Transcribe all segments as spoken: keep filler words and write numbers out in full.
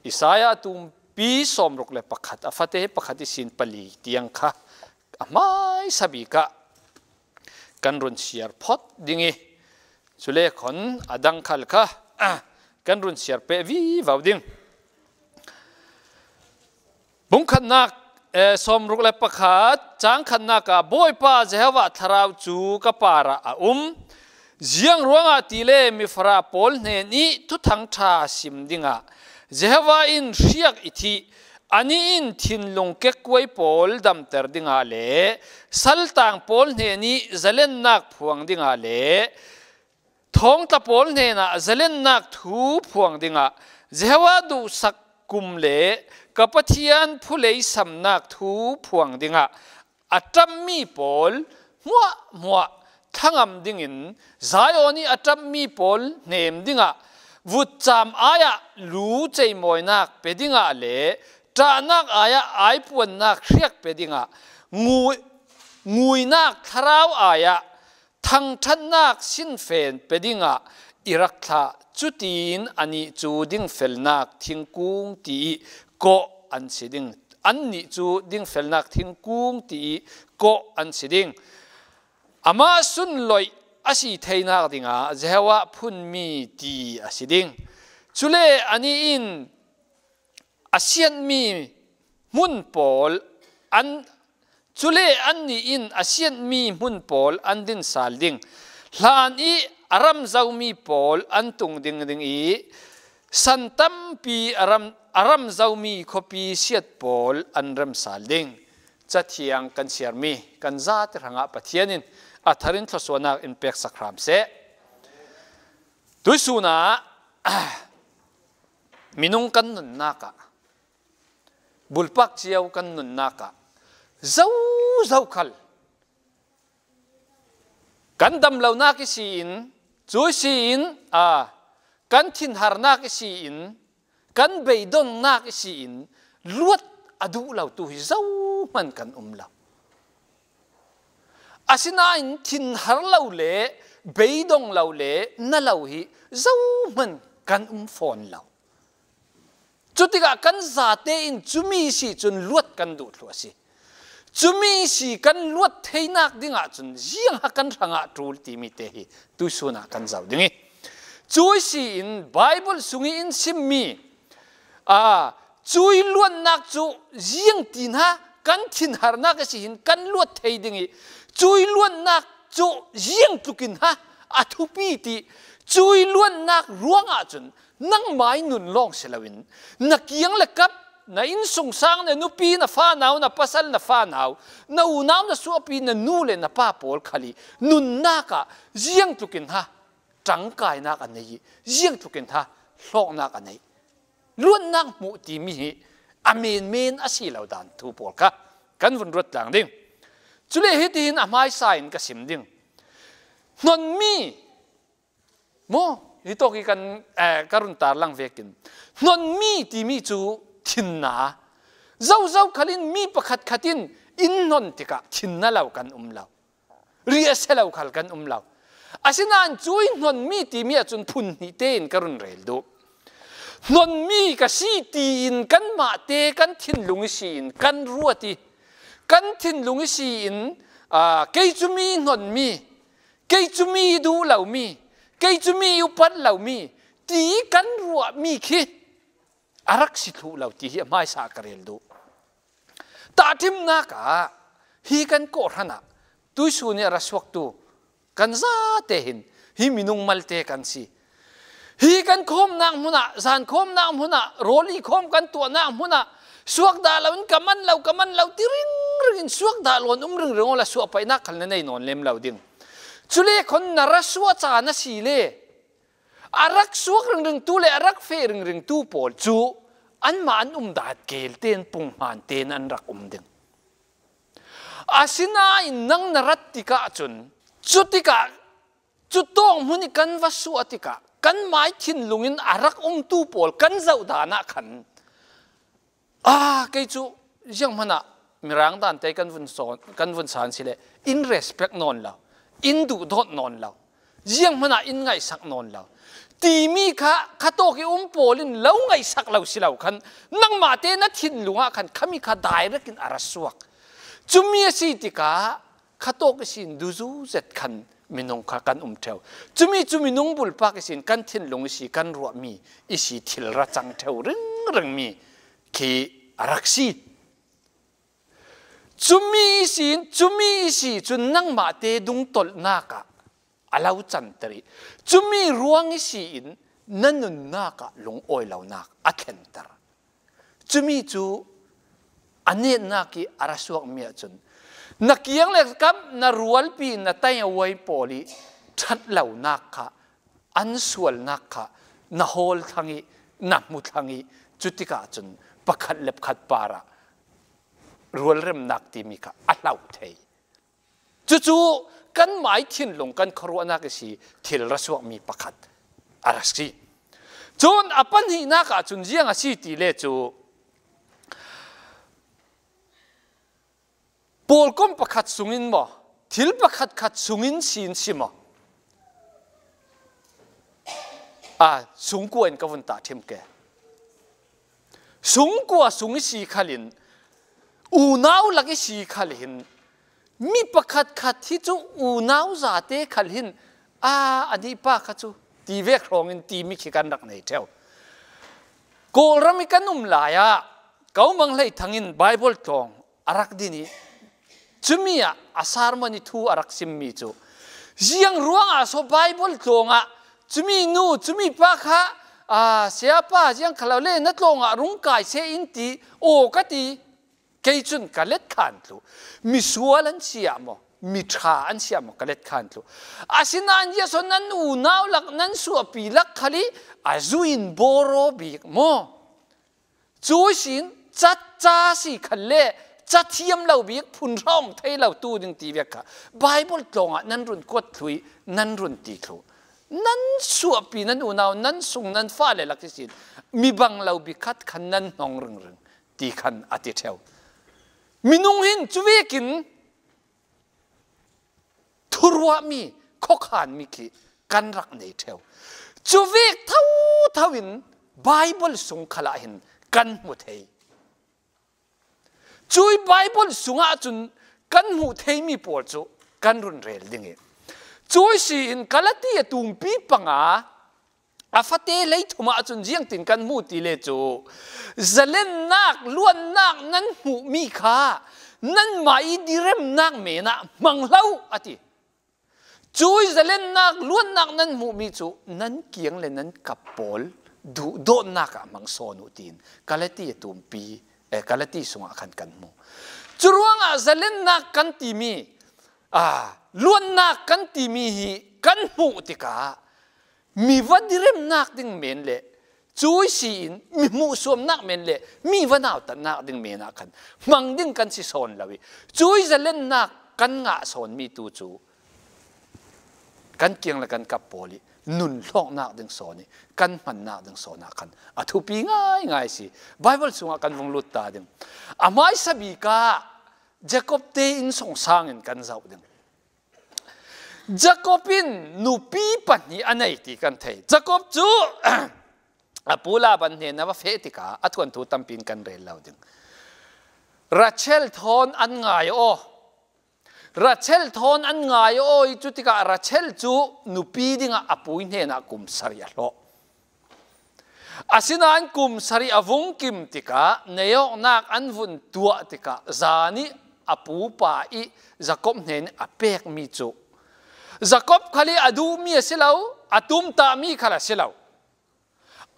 Isaiah a tumpi sawmruk le pakhat, a fate pakhat ihsin pali tiang kha a hmaisa bikah kan run siar phot ding hi. Cule khon a dang khal kha kan run siar peh vivo ding. Bung khatnak, eh, sawmruk le pakhat, cang khatnak ah, Bawipa Jehovah Thlarau cu ka parah a um. Ziang ruangah tile mifara pawl hnenih thuthang ṭha sim dingah Jehovah in hriak i thih, anih in thinlung kekkuai pawl damter dingah le saltang pawl hnenih zalennak phuang dingah le thawngtla pawl hnenah zalennak thu phuang dingah, Jehovah duhsak kum le ka Pathian phulei samnak thu phuang dingah a ṭapmi pawl hmuahhmuah thlangam dingin, Zion ih a ṭapmi pawl hnem dingah vutcam ai-ah lu ceimawinak pe dingah le ṭahnak ai-ah aipuannak hriak pe dingah, ngui-, nguinak thlarau ai-ah thangṭhatnak sinfen pe dingah i rak thlah. Cutiin anih cu dingfelnak thingkung tiih kawh an si ding. Annih cu dingfelnak thingkung tiih kawh an si ding. Amah sunloih a si theinak dingah Jehovah phunmi ti a si ding. Cule anih in a siatmi hmun pawl an, cule annih in a siatmi hmun pawl an din sal ding. Hlan ih a ram zomi pawl an tung ding ding ih san tampi a ram, a ram zomi khuapi siat pawl an rem sal ding. Cathiang kan siarmi kan zate hrangah Pathian in a tharin thluasuahnak in peksak hram seh. Tuisun ah minung kan nunnak ah, bulpak cio kan nunnak ah, zozo khal kan damlonak ihsin, cu ihsin, aa, kan thinharnak ihsin, kan beidongnak ihsin luat a duh lotu hi zohman kan um lo. Asinain thinhar lo le beidong lo le na lo hi zohman kan um fawn lo. Cutikah kan zate in cumi si cun luat kan duh thluh a si. Cumi si kan luat theinak dingah cun ziangha kan hrangah ṭul timi te hi tuisun ah kan zoh ding hi. Cui si in Baibal sung ih in simmi, aa, cui luatnak cu ziangtin ha kan thinharnak ihsin kan luat thei ding ih, cui luatnak cu ziangtlukin ha a thupi ti, cui luatnak ruangah cun nangmah ih nun lawng si loin, na kiang le kap, na innsungsang, na nupi, na fanau, na pasal, na fanau, na unau, na suahpi, na nu le na pa pawl khal ih nunnak ah ziangtlukin ha ṭangkainak a nei ih, ziangtlukin ha hlawknak a nei. Luatnak hmuh timi hi a menmen a si lo dan thu pawl kha kan vun ruat tlang ding. Cule hitihin a hmaisa in ka sim ding. Hnonmi, maw, hitawk hi kan, eh, ka run tarlang vekin, hnonmi timi cu thinna. Zozo khal in mi pakhatkhat in in hnon tikah thinna lo kan um lo. Ri a si lo khal kan um lo. Asinain cui hnonmi timi ahcun phun hnih tein ka run rel duh. Hnonmi ka si tiin kanmah te kan thinlung ihsin kan ruat ih, kan thinlung ihsin, aa, kei cu mi hnonmi, kei cu mi duh lomi, kei cu mi upat lomi ti kan ruahmi khi a rak si thluh lo ti hi a hmaisa ka rel duh. Tahṭhimnak ah hi kan kawhhran ah tuisun ih a ra suaktu kan zate hin hi minung malte kan si. Hi kan khawmnak hmun ah, zan khawmnak hmun ah, rawl ih khawm kan tuahnak hmun ah suak dah loin ka man lo, ka man lo ti ringring in suak dah lawn um ringring awla suahpaihnak khal na nei nawn lem lo ding. Cule khon na ra suah caan a si le a rak suak ringringtu le a rak feh ringringtu pawl cu anmah an um dan kel tein punghman tein an rak um ding. Asinain nang na rat tikah cun, cutikah, cutawng hmun ih kan va suah tikah, kanmah ih thinlung in a rak umtu pawl kan zoh dan ah khan, aa, kei cu zianghman ah mirang dante kan vun sawn, kan vun san si le in respect nawn lo, in duhdawt nawn lo, zianghman ah in ngaihsak nawn lo. timi kha khatawk i um pawl in lo ngaihsak lo si lo khan, nangmahte na thinlung ah khan khami kha direct in a ra suak. Cumi a si tikah khatawk i sin duzu zet khan minung kha kan um theu. Cumi cu minung bulpak i sin kan thinlung i si, kan ruahmi i si, thil ra cang theu ringring mi khi a rak si. Cumi i sin, cumi i si cun nangmahte dungtolhnak ah a lo canter i, cumi ruang i si in na nunnak ah lungawi lonak a thlenter. Cumi cu a netnak i a ra suakmi ahcun na kiang le kam, na rualpi, na taiawai pawl i ṭhat lonak kha, an sualnak kha na hawl thlang i, na hmu thlang i, cutikah cun pakhat le pakhat par ah rualremnak timi kha a hlo thei. Cucu kanmah i thinlung, kan khuaruahnak i si thil ra suakmi pakhat a ra si. Cun a pahnihnak ah cun ziang a si ti le cu, pawlkom pakhat sungin maw, thil pakhat khat sungin sin si maw? A, sungkua in ka vun tahṭhim ke. Sungkua sung i si khal in, unau lak i si khal hin, mi pakhat khat hi cu unau zate khal hin, a, a nih pa kha cu ti vek hrawng in timi khi kan rak nei ṭheu. Kawlram i kan um lai ah, Kaumang Hlei Thang in Baibal tlawng a rak din i, cumi ah a sermon i thu a rak simmi cu, ziang ruangah so Baibal tlawng ah cumi nu, cumi pa kha, aa, sayapa, ziang kha lo le na tlawng ah rung kai seh in ti, aw ka ti. Kei cun ka let khan thlu. Misual an si ah maw, miṭha an si ah maw, ka let khan thlu. Asinain ziah so nan unau lak, nan suahpi lak khal i a zu in bawraw bik maw? Cu ihsin ca, ca si khal le ca thiam lo bik, phun hrawng thei lo tu ding ti vek kha Baibal tlawng ah nan run kuat thlu i nan run ti thlu. Nan suahpi, nan unau, nan sung, nan fale lak ihsin mi bang lo bik khat khan nan hnong ringring ti khan a ti ṭheu. Minung hin cu vekin thuruahmi, khuakhanmi khi kan rak nei ṭheu. Cu vek thotho in Baibal sung khal ah hin kan hmu thei. Cui Baibal sungah cun kan hmuh theimi pawl cu kan run rel ding i, cui si in Galati a tumpi panga, a fate hleithum ah cun ziangtin kan hmu ti le cu, zalennak, luatnak nan hmuhmi kha nanmah i diremnak men ah hmang hlah a ti. Cui zalennak, luatnak nan hmuhmi cu nan kiang le nan kap pawl duhdawtnak ah hmang sawn uh, tiin Galati a tumpi, eh, Galati sungah khan kan hmu. Curuangah zalennak kan timi, aa, luatnak kan timi hi kan hmuh tikah, mi va diremnak ding men le cui si in mi hmuhsuamnak men le mi va nautatnak ding men ah khan hmang ding kan si sawn lo i, cui zalennak kan ngah sawnmi tu cu kan kiang le kan kap pawl i nun hlawknak ding sawn i kan hmannak ding sawn ah khan a thupi ngaingai si. Baibal sungah kan vung lut ta ding. A hmaisa bik ah Jacob te innsungsang in kan zoh ding. Jacob in nupi pahnih a nei ti kan thei. Jacob cu a pu Laban hnenah va feh tikah a thuanthu tampi in kan rel lo ding. Rachel thawn an ngai aw. Rachel thawn an ngai aw i, cutikah Rachel cu nupi dingah a pu hnenah kum sarih a hlawh. Asinain kum sarih a vung kim tikah, neiawknak an vun tuah tikah, zan i a pupa i Jacob hnen a pekmi cu Jacob khal i a duhmi a si lo, a tumtahmi khal a si lo.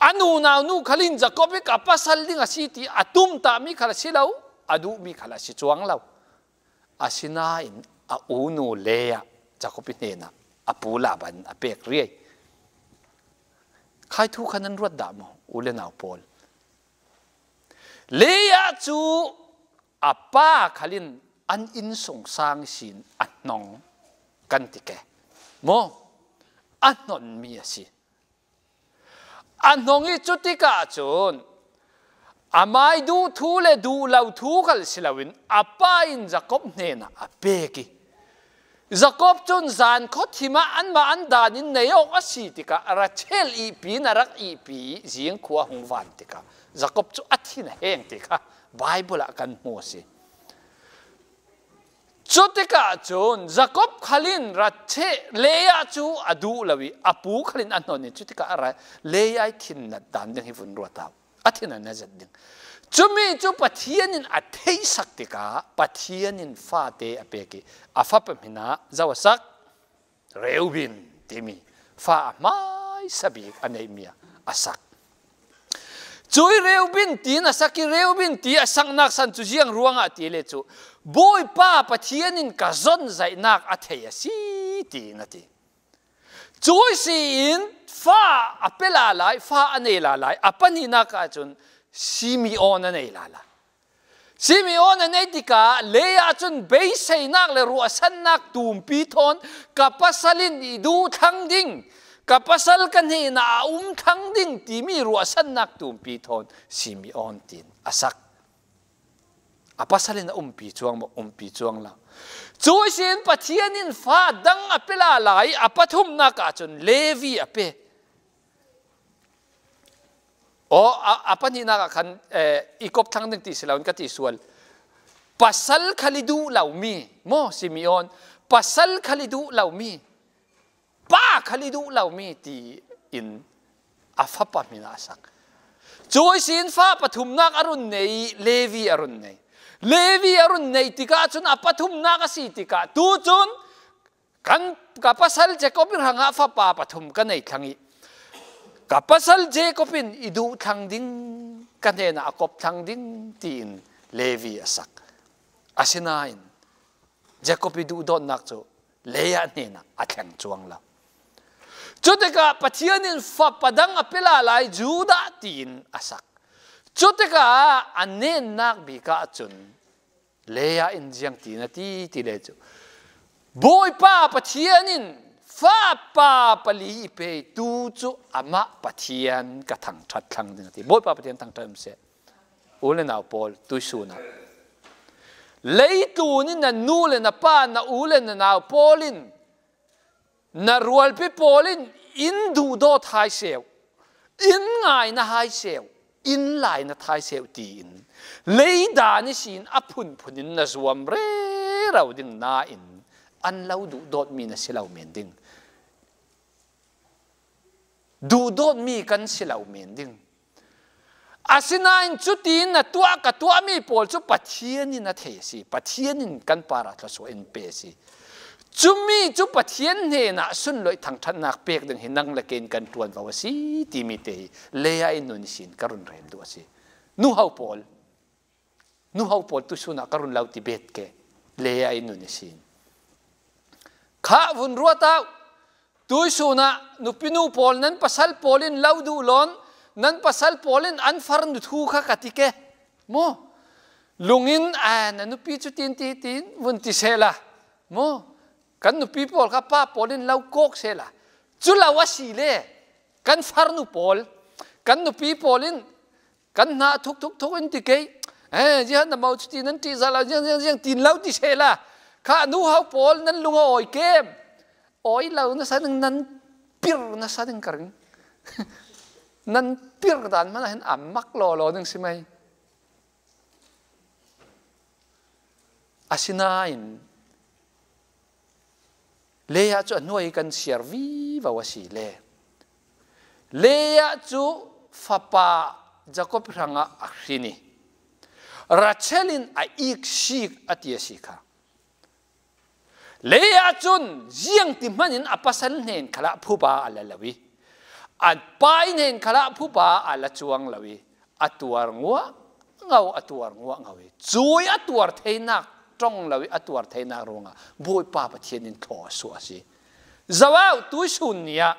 A nunau nu khal in Jacob hi ka pasal ding a si ti a tumtahmi khal a si lo, a duhmi khal a si cuang lo. Asinain a unu Leah Jacob i hnenah a pu Laban a pek riai. Khai thu kha nan ruat dah maw, u le nau pawl? Leah cu a pa khal in an innsungsang sin a hnong kan ti ke maw? A hnonmi a si. A hnong i cutikah cun amai duh thu le duh lo thu khal si loin a pa in Jacob hnenah a pek i, Jakob cun zan khawthim ah anmah an dan in nei awk a si tikah Rachel ihpi in a rak ihpi zingkhua hung van tikah Jakob cu a thin a heng ti kha Baibal ah kan hmu a si. Cutikah cun Jakob khal in Rachel, Leah cu a duh lo i a pu khal in a hnon i cutikah Ra-, Leah i thin nat dan ding hi vun ruat au. A thin a na zat ding. Cumi cu Pathian in a theihsak tikah Pathian in fate a pek i a fapa hmin ah zo a sak. Reuben timi fa a hmaisa bik a neihmi ah a sak. Cui Reuben tiin a sak i Reuben ti a saknak san cu ziang ruangah ti le cu Bawipa Pathian in ka zonzaihnak a thei a si tiin a ti. Cui si in fa a pe lala i fa a nei lala i a pahnihnak ahcun Simeon a nei lala. Simeon a nei tikah Leah cun beiseinak le ruahsannak tumpi thawn ka pasal in i duh thlang ding, ka pasal ka hnenah a um thlang ding timi ruahsannak tumpi thawn Simeon tiin a sak. A pasal in a umpi cuang maw? Umpi cuang lo. Cui sin Pathian in fa dang a pe lala i a pathumnak ahcun Levi a pe. Aw, a, a pahnihnak ah khan, eh, i kop thlang ding ti si loin ka ti sual. Pasal khal i duh lomi maw, Simeon? Pasal khal i duh lomi, pa khal i duh lomi tiin a fapa hmin ah a sak. Cui sin fa pathumnak a run nei i Levi a run nei. Levi a run nei tikah cun a pathumnak a si tikah tu cun kan, ka pasal Jacob i hrangah fapa pathum ka nei thlang i ka pasal Jacob in i duh thlang ding, ka hnenah a kop thlang ding tiin Levi a sak. Asinain Jacob i duhdawtnak cu Leah hnenah a thleng cuang lo. Cutikah Pathian in fapa dang a pe lala i Judah tiin a sak. Cutikah a nennak bik ahcun Leah in ziang tiin a ti ti le cu Bawipa Pathian in fapa pali i pe i tu cu amah Pathian ka thangṭhat thlang ding a ti. Bawipa Pathian thangṭhat um seh. U le nau pawl, tuisun ah leitlun in na nu le na pa, na u le na nau pawl in na rualpi pawl in in duhdawt hai seuh, in ngaina hai seuh, in lainat hai seuh tiin leidan ihsin a phunphun in na zuam rero ding nain an lo duhdawtmi na si lo men ding. Duhdawtmi kan si lo men ding. Asinain cutiin na tuah, ka tuahmi pawl cu Pathian in a thei a si. Pathian in kan parah thluasuah in pe a si. Cumi cu Pathian hnenah sunloih thangṭhatnak pek ding hi nang le kei in kan ṭuanvo a si timi te hi Leah in nun ihsin ka run rel duh a si. Nuhau pawl, nuhau pawl tuisun ah ka run lo ti bet ke, Leah in nun ihsin. Khah vun ruat au. Tuisun ah nupinu pawl, nan pasal pawl in lo duh lawn, nan pasal pawl in an farnu thu kha ka ti ke. Maw? Lungin, "A, na nupi cu tin ti tin vun ti sehla." Maw? Kan nupi pawl kha pa pawl in lo kawk sehla. Cu lo a si le kan farnu pawl, kan nupi pawl in kan hna thuk thuk thuk in ti kei. "Eh, ziah na mo cu ti nan ṭih zah lo, ziang, ziang, ziang," tin lo ti sehla. Kha nuhau pawl nan lung a awi kem. Awi lo nasa ding, nan pir nasa ding ka ring. Nan pir dan hmanh ah hin a mak lawlaw ding si mai. Asinain Leah cu a hnuai kan siar vivo a si le. Leah cu fapa Jacob hrangah a hrin i Rachel in a iksik a ti a si kha. Leah cun ziangti hmanh in a pasal hnen khalah phuba a la lo i a pa i hnen khalah phuba a la cuang lo i a tuar nguah ngo, a tuar nguah ngo i cui a tuar theinak ṭong lo i a tuar theinak ruangah Bawipa Pathian in thaw a suah a si. Zoh au, tuisun ni ah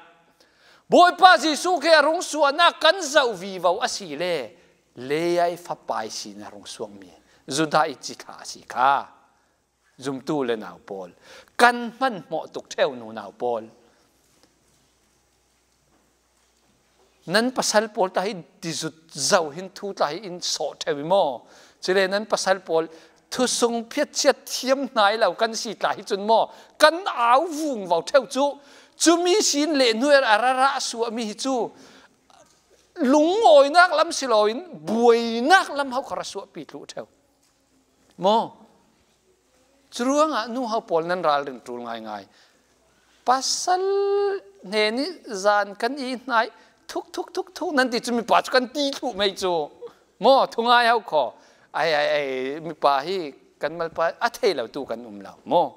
Bawipa Jesuh khi a rung suahnak kan zoh vivo a si le Leah i fapa i sin a rung suakmi Judah i cithlah a si kha. Zumtu le nau pawl, kan hmanhmawh tuk ṭheu nu nau pawl, nan pasal pawl tla hi tizut zo hin thu tla hi in sawh ṭheu i maw? Cule nan pasal pawl thusung phiatchiat thiam hnai lo kan si tla hi cun maw, kan au vung vo theu cu, cumi sin le hnuai a rara suahmi hi cu lungawinak lam si loin buainak lam ho kha ra suahpi thluh theu. Maw? Curuangah nu ho pawl nan ralrin ṭul ngaingai. Pasal hnen i zan kan i hnai thuk, thuk, thuk, thuk nan ti cu mipa cu kan ti thluh mei cu. Maw? Thungai ho kho. Ai, ai, ai, mipa hi kan malpa a thei lo tu kan um lo. Maw?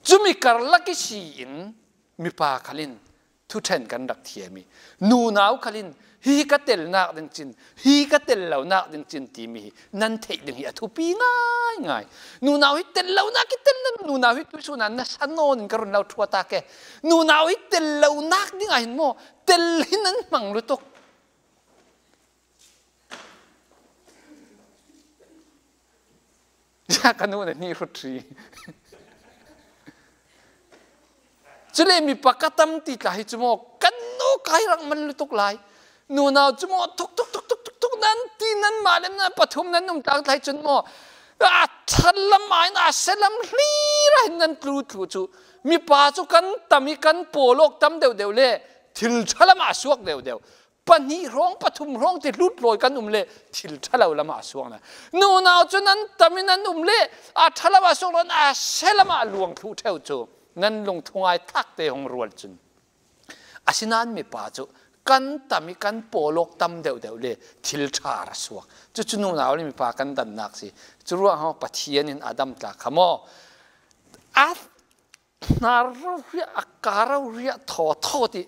Cumi karlak i si in mipa khal in thuṭhen kan rak thiam i, nunau khal in hi ka telnak ding cin, hi ka tel lonak ding cin timi hi nan theih ding hi a thupi ngaingai. Nunau hi tel lonak i tel nan, nunau hi tuihsun ah nasa nawn in ka run lo ṭhuat a ke. Nunau hi tel lonak ding ah hin maw, tel hi nan hmang lutuk. Ya, ka nu na ni rut ri. Cule mipa ka tam ti tla hi cu maw, kan nu kai rak man lutuk lai. Nunau cu maw, thuk, thuk, thuk, thuk, thuk, thuk nan ti, nan mah le nan pathum nan um tlang tla hi cun maw, a ṭhat lam ah hin a se lam hlir ah hin nan tlu thluh cu. Mipa cu kan tam i kan pawlawk tam deuh deuh le thil ṭha lam ah suak deuh deuh. Pahnih hrawng, pathum hrawng ti hlut lawi kan um le thil ṭha lo lam ah a suakna. Nunau cu nan tam i nan um le a ṭha lam ah suak lo, a se lam ah luang thluh theu cu nan lung thungai thlak te hong rual cun. Asinain mipa cu kan tam i kan pawlawk tam deuh deuh le thil ṭha ra suak. Cucu nunau le mipa kan dannak si. Curuang ho Pathian in a dam tla kha maw? A hnar roriah, a ka roriah thaw thaw ti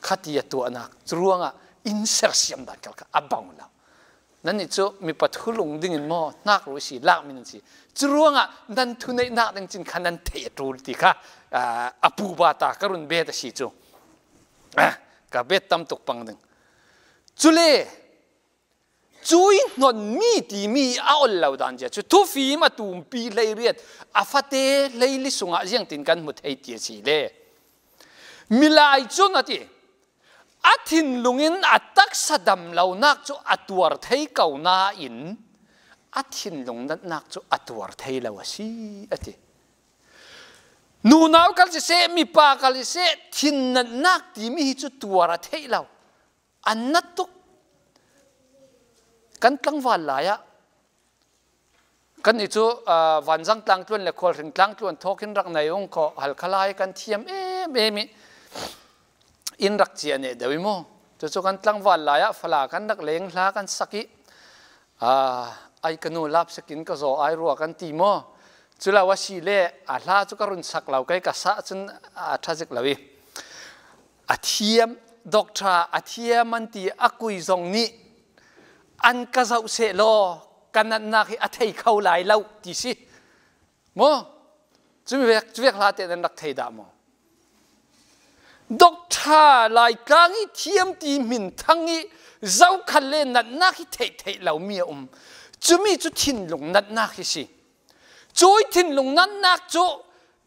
khati a tuahnak curuangah in sersiam dan kal kha a bang lo. Nannih cu mipa thulung dingin maw, hnak ru si, lak min si. Curuangah nan thuneihnak ding cin kha nan theih a ṭul ti kha, aa, a puba ta ka run bet a si cu. Ah, ka bet tam tuk pang ding. Cule, cui hnonmi timi a ol lo dan zia cu thufim a tumpi hleiriat a fate hleili sungah ziangtin kan hmu thei ti a si le. Milai cun a ti, a thinlung in a taksa dam lonak cu a tuar thei ko nain a thinlung natnak cu a tuar thei lo a si, a ti. Nunau kal siseh, mipa kal siseh, thin natnak timi hi cu tuar a theih lo. A nat tuk. Kan tlangval lai ah, kan i cu, aa, vanzang tlangtluan le khualhring tlangtluan thawk in rak nei ung kho, Halkha lai kan thiam em em i in rak cia neh deuh i maw? Cucu kan tlangval lai ah fala kan rak leng, hla kan sak i, aa, ai ka nu lapsak in ka zaw ai rua kan ti maw? Cu lo a si le a hla cu ka run sak lo, kei ka sah cun a ṭha zik lo i. A thiam, doctor a thiam an ti a kui zong nih an ka zoh seh law, ka natnak hi a thei kho lai lo ti si. Maw? Cumi vek, cuvek hla te nan rak thei dah maw? Doctor Laitlang i thiam ti hmin thang i zokhal le natnak hi theih theih lo mi a um. Cumi cu thinlung natnak hi si. Cui thinlung natnak cu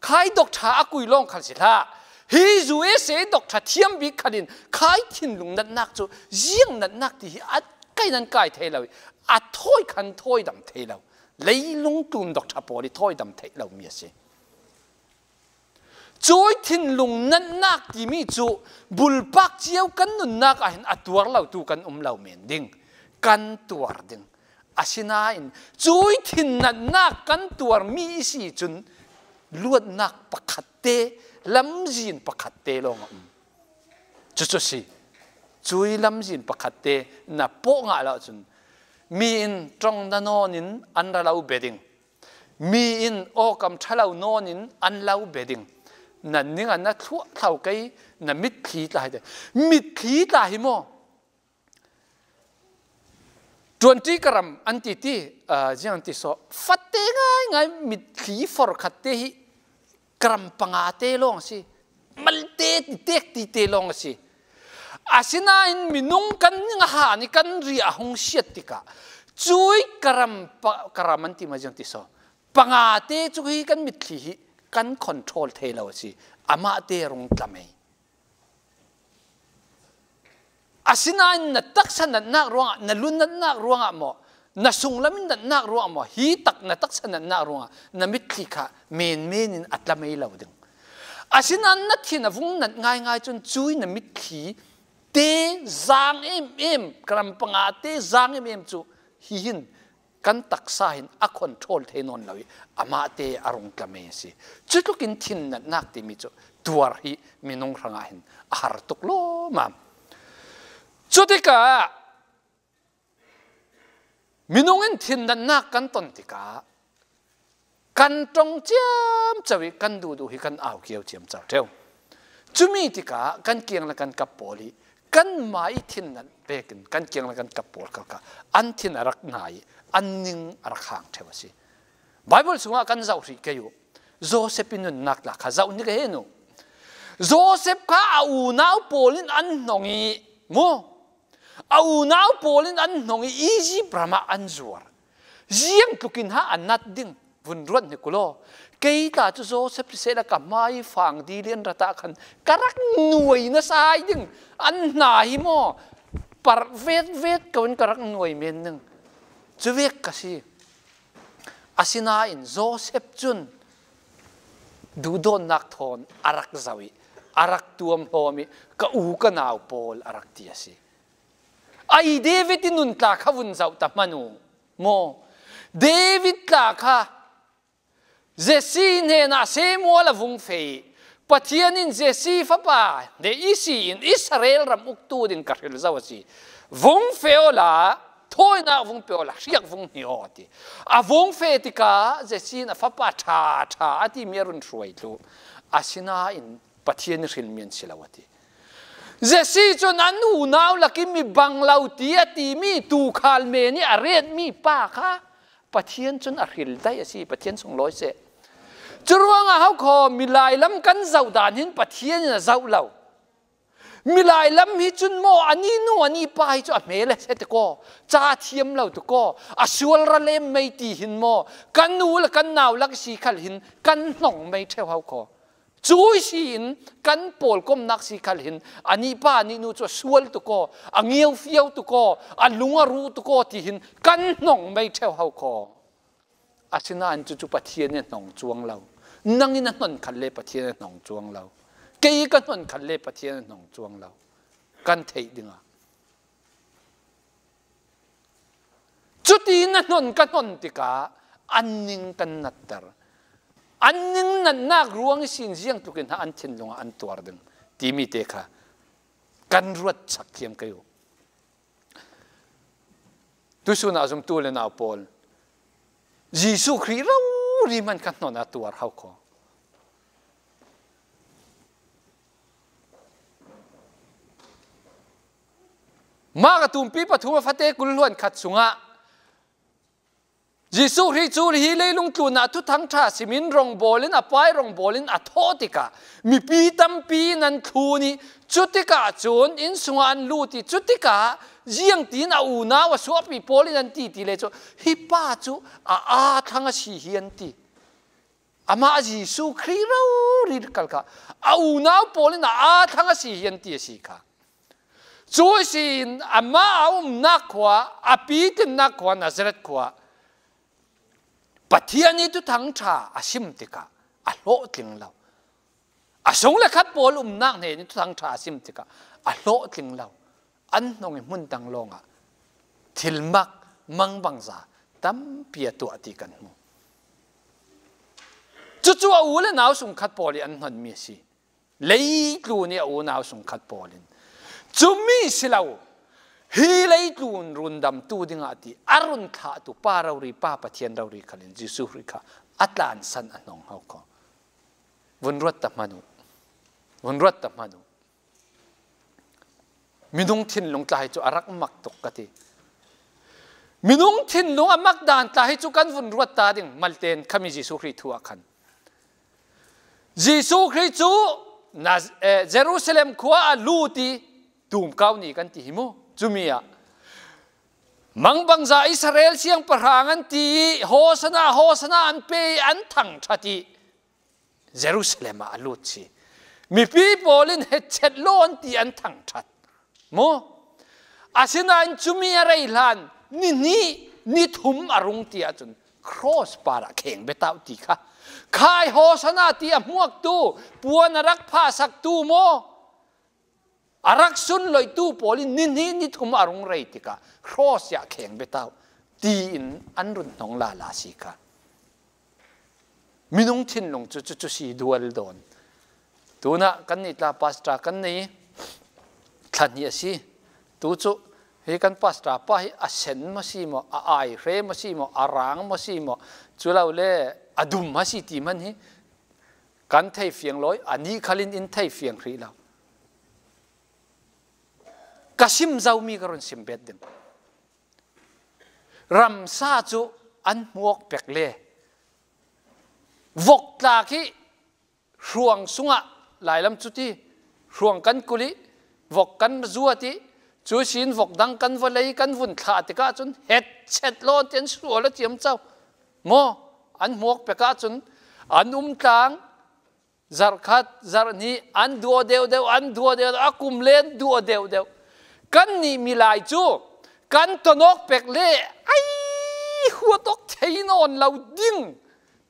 khai doctor a kui lawng khal si hlah. Hi U S A doctor thiam bik khalin khai thinlung natnak cu ziang natnak ti hi a kai nan kai thei lo i a thawi khan thawi dam thei lo. Leilung tlun doctor pawl i thawi dam theih lo mi a si. Cui thinlung natnak timi cu bulpak cio kan nunnak ah hin a tuar lo tu kan um lo men ding, kan tuar ding. Asinain cui thin natnak kan tuarmi i si cun luatnak pakhat te, lamzin pakhat te lawng a um. Cucu si. Cui lamzin pakhat te na pawh ngah lo cun mi in ṭong na nawn in an ra lo bia ding. Mi in awkam ṭha lo nawn in an lo bia ding. Nan ning a na thluah thlo kei, na mitthli tla hi te. Mitthli tla hi maw? Twenty karam an ti ti, aa, ziang an ti saw. Fate ngaingai mitthli forkhat te hi karam panga te lawng a si. Malte ti tek ti te lawng a si. Asinain minung kan ning a han i kan ri a hung siat tikah cui karam pa, karam an ti ma ziang ti saw. Panga te cu hi kan mitthli hi kan control thei lo a si. Amah te rung tlamei. Asinain na taksa natnak ruangah, na lu natnak ruangah maw, na sunglamin natnak ruangah maw, hi tak na taksa natnak ruangah na mitthli kha menmenin a tla mei lo ding. Asinain na thin a vung nat ngaingai cun cui na mitthli te zang emem, gram panga te zang emem cu hi hin kan taksa hin a control thei nawn lo i amahte a rung tla mei a si. Cutlukin thin natnak timi cu tuar hi minung hrangah hin a har tuk lawmam. Cutikah minung in thin natnak kan ton tikah kan ṭong ciamco i kan duhduh hi kan au kio ciamco ṭheu. Cumi tikah kan kiang le kan kap pawl i kanmah i thin nat vekin kan kiang le kan kap pawl kha an thin a rak na i an ning a rak hang ṭheu a si. Baibal sungah kan zoh hrih kei uh. Josef i nunnak tla kha zoh ni ka hen uh. Josef kha a unau pawl in an hnong i mu a unau pawl in an hnong i Izipt ramah an zuar. Ziang tlukin ha a nat ding vun ruat hnik u law. Kei tla cu Josef siseh le ka hmai fang dili an rat ah khan ka rak nuai nasa hai ding an hna hi maw? Parh vetvet ko in ka rak nuai men ding. Cu vek ka si. Asinain Josef cun duhdawtnak thawn a rak zoh i a rak tuamhlawm i ka u ka nau pawl a rak ti a si. Ai David i nun tla kha vun zoh ta hmanh u maw? David tla kha Jesse hnenah Samuel a vung feh i Pathian in Jesse fapa hne i si in Israel ram uktu ding ka hril zo a si. Vung feh awla thawinak vung pe awla hriak vung hni aw a ti. A vung feh tikah Jesse in a fapa ṭha ṭha a timi a run hruai thluh. Asinain Pathian i hrilmi an si lo a ti. Jesse cun an unau lak i mi bang lo ti a timi tuukhal men i a retmi pa kha Pathian cun a hril daih a si, Pathian sunglawi seh. Curuangah hokhaw milai lam kan zoh dan hin Pathian in a zoh lo. Milai lam hi cun maw, anih nu, anih pa hi cu a hmel a si tikaw, ca thiam lo tikaw, a sual ra lem mei ti hin maw, kan nu le kan nau lak si khal hin kan hnong mei ṭheu hokhaw. Cui si in kan pawlkomnak si khal hin anih pa anih nu cu a sual tikaw, a ngiofiau tikaw, a lung a ruh tikaw ti hin kan hnong mei ṭheu hokhaw. Asinain cucu Pathian in a hnong cuang lo. Nang in a hnon khat le Pathian in a hnong cuang lo. Kei ka hnon khat le Pathian in a hnong cuang lo. Kan theih dingah. Cuti na hnon ka hnon tikah an ning kan natter. An ning natnak ruang ihsin ziang tlukin ha an thinlung ah an tuar ding timi te kha kan ruat chak thiam kei uh. Tusun ah zumtu le nau pawl, Jesuh Khrih rori hman kha hnon a tuar hau kho. Marka tumpi pathum a fate kul hluan khat sungah Jesuh Khrih cu hi leilung tlunah thuthang ṭha simin rongbawl in a pai rongbawl in a thawh tikah mipi tampi in an thlun i cutikah cun inn sungah an lut i cutikah ziangtin a unau a suahpi pawl in an ti ti le cu hi pa cu a aa thlang a si hi an ti. Amah Jesuh Khrih rori kal kha a unau pawl in a aa thlang a si hi an ti a si kha. Cu ihsin amah a umnak khua, a pitinnak khua, Nazareth khua, Pathian i thuthang ṭha a sim tikah a hlawhtling lo. A sung le khat pawl umnak hnen i thuthang ṭha a sim tikah a hlawhtling lo. An hnong i hmun dang lawngah thilmak mangbangza tampi a tuah ti kan hmu. Cucu a u le nau sung khat pawl i an hnonmi a si. Leitlun i a unau sung khat pawl in cumi si lo, hi leitlun rundamtu dingah ti a run thlahtu pa rori, pa Pathian rori khal in Jesuh Khrih kha a tlansan a hnong hau kho. Vun ruat ta hmanh uh. Vun ruat ta hmanh uh. Minung thinlung tla hi cu a rak mak tuk ka ti. Minung thinlung a mak dan tla hi cu kan vun ruat ta ding, malten khami Jesuh Khrih thu ah khan. Jesuh Khrih cu Naz-, eh, Jerusalem khua a lut i tumkau ni kan ti hi mu. Cumi ah mangbangza Israel siangpahrang an ti i Hosanna, Hosanna an pe i an thangṭhat i Jerusalem ah a lut si. Mipi pawl in hetchet law an ti an thangṭhat. Mu? Asinain cumi a rei hlan ni hnih ni thum a rung ti ahcun cross parah kheng bia ta uh ti kha. Khai Hosanna ti a hmuaktu, puan a rak phahsaktu maw, a rak sunloihtu pawl in ni hnih ni thum a rung rei tikah cross ah kheng bia ta uh tiin an run hnong lala si kha. Minung thinlung cu cucu si dual dawn. Tunah kannih tla pastor kan nei thla hnih a si. Tu cu hi kan pastor pa hi a sen maw si maw, a ai hre maw si maw, a rang maw si maw, cu lo le a dum maw si ti hman hi kan thei fiang law, a nih khal in in thei fiang hrih lo. Ka sim zomi ka run sim bet ding. Ramsa cu an hmuak pek le vok tlak hi hruang sungah, lailam cuti hruang kan kulh i vok kan zuat i, cu sin vok dang kan va lei, kan vun thlah tikah cun het chet lawn tian sual a ciamco maw? An hmuak pek ahcun an um tlang, zarh khat, zarh hnih an duah deuhdeuh, an duah deuhdeuh, a kum le an duah deuhdeuh. Kannih milai cu kan tonawk pek le ai huat awk thei nawn lo ding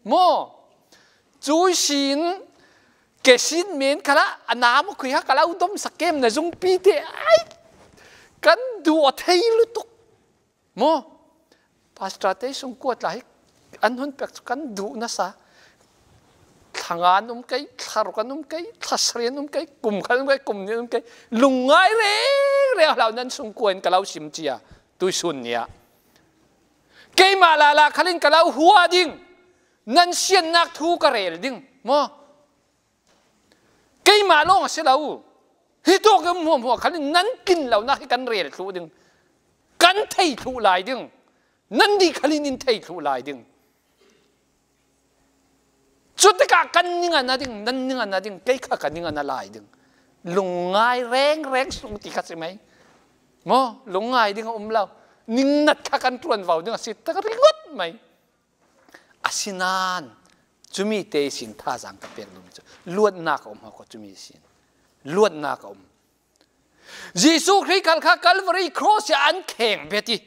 maw? Cu sin kesin men khalah a nam a khui ha ka lo domsak kem na zungpi te ai kan duah thei lutuk. Maw? Pastor te sungkua tla hi an hun pek cu kan duh nasa. Thla nga an um kei, thla ruk an um kei, thla sarih an um kei, kum khat an um kei, kum nih an um kei. Lungngai rengreng hlau nan sungkua in ka lo sim cia tuisun nih ah. Keimah lala khalin ka lo hua ding, nan siannak thu ka rel ding. Maw? Keimah lawng a si lo. Hi tawk in hmuahhmuah khalin nan kin lonak hi kan rel thluh ding, kan thei thluh lai ding, nan nih khalin in thei thluh lai ding. Cutikah kan ning a na ding, nan ning a na ding, kei kha ka ning a na lai ding. Lungngai rengreng sung ti kha si mai. Maw, lungngai ding a um lo. Ningnat kha kan ṭuanvo ding a si tak ringawt mai. Asinain cumi te sin thazaang ka pek duhmi cu luatnak a um hau kha cumi sin. Luatnak a um. Jesuh Khrih khal kha Calvary cross ah an kheng bet i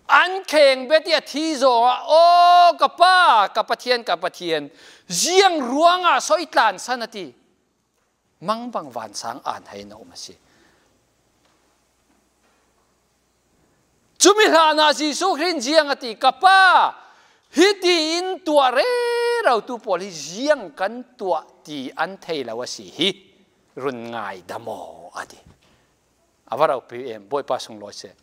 an kheng bet i a thi zongah, "Aw, ka Pa, ka Pathian, ka Pathian, ziang ruangah soi tlansan," a ti. Mangbang vansang an hei na um a si. Cumi hlanah Jesuh Khrih in ziang a ti, "Ka Pa, hiti in tuah rerotu pawl hi ziang kan tuah ti an thei lo a si hi, run ngaidam aw," a ti. A va ropi em, Bawipa sunglawi seh.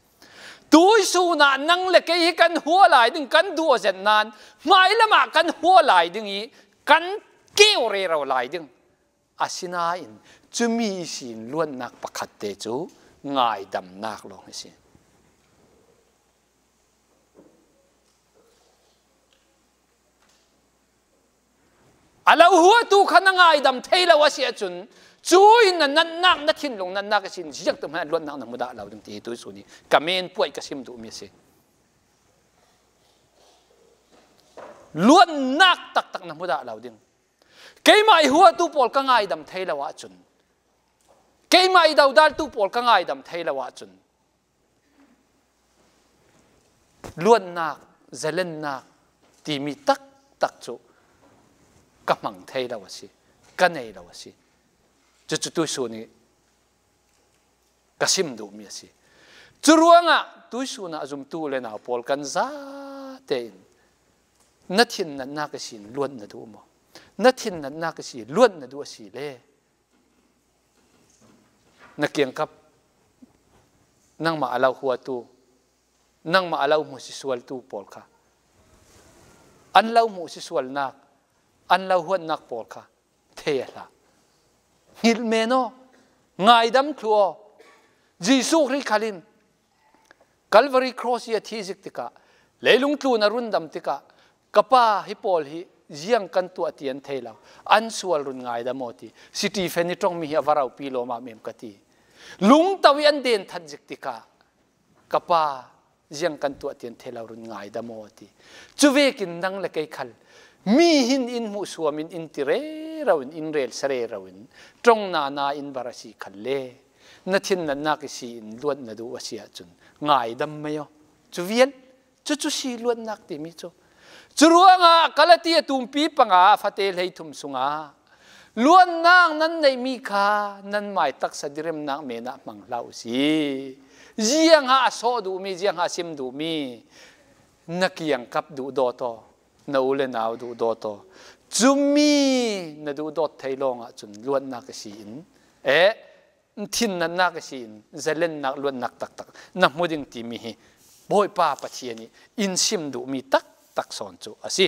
Tuisun ah nang le kei hi kan hua lai ding, kan duh zet nan, hmailam ah kan hua lai ding i kan keu rero lai ding. Asinain cumi sin luatnak pakhat te cu ngaidamnak lawng a si. A lo huatu kha na ngaidam thei lo a si ahcun, cu in na natnak, na thinlung natnak a sin ziak tu hmanh luatnak na hmu dah lo ding ti hi tuisun i ka men puai ka sim duhmi a si. Luatnak taktak na hmu dah lo ding. Keimah i huatu pawl ka ngaidam thei lo ahcun, keimah i dodaltu pawl ka ngaidam thei lo ahcun, luatnak, zalennak timi taktak cu ka hmang thei lo a si, ka nei lo a si. Cucu tuisun i ka sim duhmi a si. Curuangah tuisun ah a zumtu le nau pawl kan za tein na thin natnak a sin luat na duh maw? Na thin natnak a si luat na duh a si le na kiangkap nangmah a lo huatu, nangmah a lo hmu sisualtu pawl kha an lo hmuh sisualnak, an lo huatnak pawl kha thei a hlah. Hngilh men aw, ngaidam thluh aw. Jesuh Khrih khal in Calvary cross i a thi zik tikah, leilung tlun a rundam tikah, "Ka Pa, hi pawl hi ziang kan tuah ti an thei lo, an sual run ngaidam aw," ti. Stephen i ṭongmi hi a va ropi lawmam em ka ti. Lungto i an den that zik tikah, "Ka Pa, ziang kan tuah ti an thei lo, run ngaidam aw," a ti. Cuvekin nang le kei khal mi hin in hmuh suam in, in ti rero in, in rel sa rero in, ṭong nana in bar a si khal le na thin natnak i si in luat na duh a si ahcun ngaidam mai aw. Cu vial, cucu si luatnak timi cu. Curuangah Galati a tumpi panga a fate hleithum sungah luatnak nan neihmi kha nanmai taksa diremnak men ah hmang hlah u si. Ziangah a sawh duhmi, ziangah a sim duhmi, na kiangkap duhdawt aw, na u le nau duhdawt aw. Cumi na duhdawt thei lawngah cun luatnak a si in, eh, thinnatnak a si in, zalennak, luatnak taktak na hmu ding timi hi Bawipa Pathian ih in sim duhmi taktak sawn cu a si.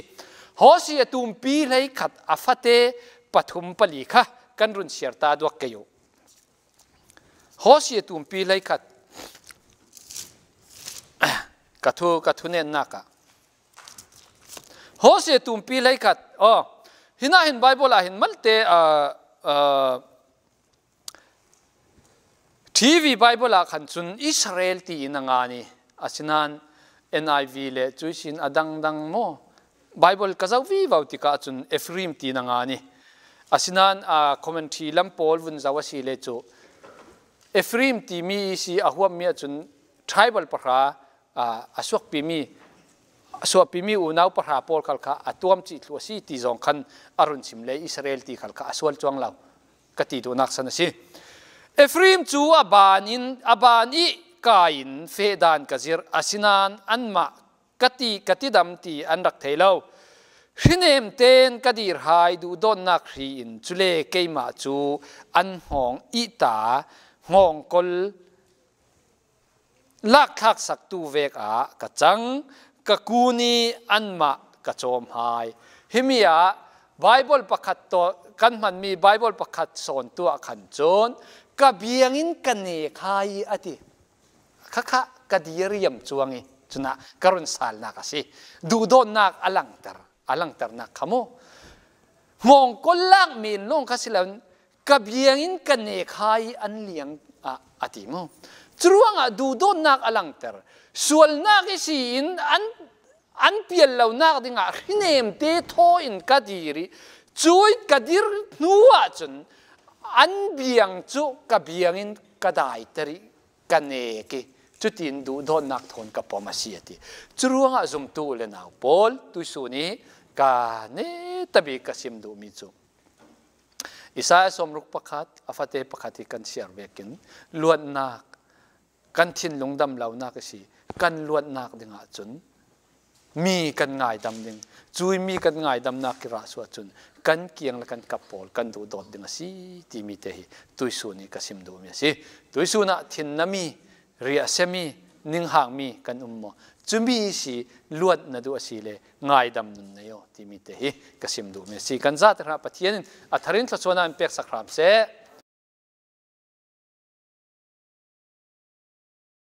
Hosea tumpi hleikhat a fate pathum pali kha kan run siar ta duak kei uh. Hosea tumpi hleikhat ka thu, ka thunennak ah Hosea tumpi hleikhat. Oh, hinah hin Bible ah hin malte, ah, ah, T V Bible ah khan cun Israel tiin a ngan i, asinain N I V le cuisin a dangdang maw, Bible ka zoh vivo tikah cun Ephraim tiin a ngan i, asinain, ah, commentary lam pawl vun zoh a si le cu Ephraim timi i si a huammi ahcun tribal pahra, aa, a suakpimi, a suahpimi unau pahra pawl khal kha a tuamcih thluh a si ti zong khan a run sim le Israel ti khal kha a sual cuang lo ka ti duhnak san a si. Ephraim cu a ban in, a ban ih Kain fehdan ka zirh, asinain anmah ka ti, ka tidam ti an rak thei lo. Hrinem tein ka dirhai duhdawtnak hri in, cule keimah cu an hngawng ih ta, hngawngkol lakthlaksaktu vek ah ka cang, ka kun i anmah ka cawm hai. Himi ah Bible pakhat tawh kan hmanmi Bible pakhat sawn tuah khan cun ka biangin ka nek hai a ti. Khakha ka dir riam cuang i cunah ka run salnak a si. Duhdawtnak a langter, a langternak kha mu. Hngawngkol lak men lawng kha si lo, ka biangin ka nek hai an liang ah a ti mu. Curuangah duhdawtnak a langter. Sualnak i si in an, an pial lonak dingah hrinemte thaw in ka dir i, cuih ka dir hnu ahcun an biang cu ka biangin ka daiter i, ka nek i, cutin duhdawtnak thawn ka pom a si a ti. Curuangah zumtu u le nau pawl, tuihsun i ka netabik ka sim duhmi cu Isaiah sawmruk pakhat, a fate pakhat hi kan siar vekin luatnak, kan thinlung dam lonak a si, kan luatnak dingah cun mi kan ngaidam ding, cui mi kan ngaidamnak kira suah cun kan kiang le kan kap pawl kan duhdawt ding a si timi te hi tuihsun i ka sim duhmi a si. Tuihsun ah thin na mi, riahsia mi, ninghang mi kan um maw? Cumi si luat na duh a si le ngaidam nun nei aw timi te hi ka sim duhmi a si. Kan zate hna Pathian in a tharin thluachuahnak in peksak hram seh.